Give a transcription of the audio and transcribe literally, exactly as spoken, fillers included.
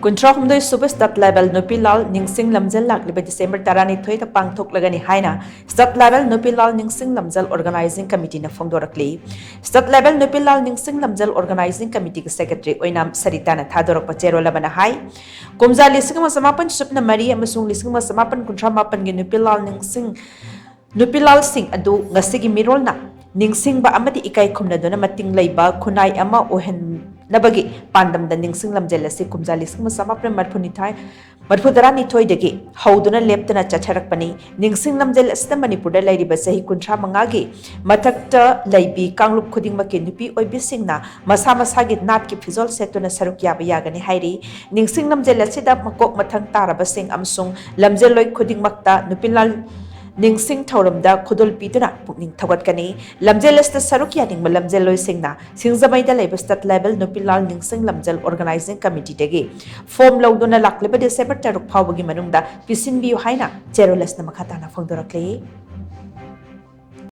ꯀꯨꯟꯊ꯭ꯔꯥ ꯍꯨꯝꯗꯣꯏ ꯁꯨꯕ State Level ꯅꯨꯄꯤ ꯂꯥꯜ ꯅꯤꯡꯁꯤꯡ ꯂꯝꯖꯦꯜ ꯂꯥꯛꯂꯤꯕ December ꯇꯔꯥꯅꯤꯊꯣꯏꯗ ꯄꯥꯡꯊꯣꯛꯂꯒꯅꯤ ꯍꯥꯏꯅ State Level ꯅꯨꯄꯤ ꯂꯥꯜ ꯅꯤꯡꯁꯤꯡ ꯂꯝꯖꯦꯜ Organizing Committeeꯅ ꯐꯣꯡꯗꯣꯔꯛꯂꯤ꯫ State Level ꯅꯨꯄꯤ ꯂꯥꯜ ꯅꯤꯡꯁꯤꯡ ꯂꯝꯖꯦꯜ Organizing Committeeꯒꯤ Secretary ꯑꯣꯏꯅꯥꯝ ꯁꯔꯤꯇꯥꯅ ꯊꯥꯗꯣꯔꯛꯄ ꯆꯦꯔꯣꯜ ꯑꯃꯅ ꯍꯥꯏ, ꯀꯨꯝꯖꯥ ꯂꯤꯁꯤꯡ ꯑꯃ ꯆꯃꯥꯄꯟ ꯁꯨꯞꯅ ꯃꯔꯤ ꯑꯃꯁꯨꯡ ꯂꯤꯁꯤꯡ ꯑꯃ ꯆꯃꯥꯄꯟ ꯀꯨꯟꯊ꯭ꯔꯥ ꯃꯥꯄꯟꯒꯤ ꯅꯨꯄꯤ ꯂꯥꯜ ꯅꯤꯡꯁꯤꯡ ꯅꯨꯄꯤ ꯂꯥꯜꯁꯤꯡ ꯑꯗꯨ ꯉꯁꯤꯒꯤ ꯃꯤꯔꯣꯜꯅ ꯅꯤꯡꯁꯤꯡꯕ ꯑꯃꯗꯤ ꯏꯀꯥꯏ ꯈꯨꯝꯅꯗꯨꯅ ꯃꯇꯤꯡ ꯂꯩꯕ ꯈꯨꯟꯅꯥꯏ ꯑꯃ ꯑꯣꯏꯍꯟꯅꯕꯒꯤ ꯄꯥꯟꯗꯝꯗ ꯅꯤꯡꯁꯤꯡ ꯂꯝꯖꯦꯜ ꯑꯁꯤ ꯀꯨꯝꯖꯥ ꯂꯤꯁꯤꯡ ꯑꯃ ꯆꯃꯥꯄꯟ ꯃꯔꯤꯐꯨꯅꯤꯊꯣꯏ, ꯃꯔꯤꯐꯨꯇꯔꯥꯅꯤꯊꯣꯏꯗꯒꯤ ꯍꯧꯗꯨꯅ ꯂꯦꯞꯇꯅ ꯆꯠꯊꯔꯛꯄꯅꯤ꯫ ꯅꯤꯡꯁꯤꯡ ꯂꯝꯖꯦꯜ ꯑꯁꯤꯗ ꯃꯅꯤꯄꯨꯔꯗ ꯂꯩꯔꯤꯕ ꯆꯍꯤ ꯀꯨꯟꯊ꯭ꯔꯥ ꯃꯉꯥꯒꯤ ꯃꯊꯛꯇ ꯂꯩꯕꯤ ꯀꯥꯡꯂꯨꯞ ꯈꯨꯗꯤꯡꯃꯛꯀꯤ ꯅꯨꯄꯤ ꯑꯣꯏꯕꯤꯁꯤꯡꯅ ꯃꯁꯥ ꯃꯁꯥꯒꯤ ꯅꯥꯠꯀꯤ ꯐꯤꯖꯣꯜ ꯁꯦꯠꯇꯨꯅ ꯁꯔꯨꯛ ꯌꯥꯕ ꯌꯥꯒꯅꯤ ꯍꯥꯏꯔꯤ꯫ ꯅꯤꯡꯁꯤꯡ ꯂꯝꯖꯦꯜ ꯑꯁꯤꯗ ꯃꯀꯣꯛ ꯃꯊꯪ ꯇꯥꯔꯕꯁꯤꯡ ꯑꯃꯁꯨꯡ ꯂꯝꯖꯦꯜꯂꯣꯏ ꯈꯨꯗꯤꯡꯃꯛꯇ ꯅꯨꯄꯤ ꯂꯥꯜ ꯅꯤꯡꯁꯤꯡ ꯊꯧꯔꯝꯗ ꯈꯨꯗꯣꯜ ꯄꯤꯗꯨꯅ ꯄꯨꯛꯅꯤꯡ ꯊꯧꯒꯠꯀꯅꯤ꯫ ꯂꯝꯖꯦꯜ ꯑꯁꯤꯗ ꯁꯔꯨꯛ ꯌꯥꯅꯤꯡꯕ ꯂꯝꯖꯦꯜꯂꯣꯏꯁꯤꯡꯅ ꯁꯤꯡꯖꯃꯩꯗ ꯂꯩꯕ State Level ꯅꯨꯄꯤ ꯂꯥꯜ ꯅꯤꯡꯁꯤꯡ ꯂꯝꯖꯦꯜ Organizing Committeeꯗꯒꯤ form ꯂꯧꯗꯨꯅ ꯂꯥꯛꯂꯤꯕ December ꯇꯔꯨꯛ ꯐꯥꯎꯕꯒꯤ ꯃꯅꯨꯡꯗ ꯄꯤꯁꯤꯟꯕꯤꯌꯨ ꯍꯥꯏꯅ ꯆꯦꯔꯣꯜ ꯑꯁꯤꯅ ꯃꯈꯥ ꯇꯥꯅ ꯐꯣꯡꯗꯣꯔꯛꯂꯤ꯫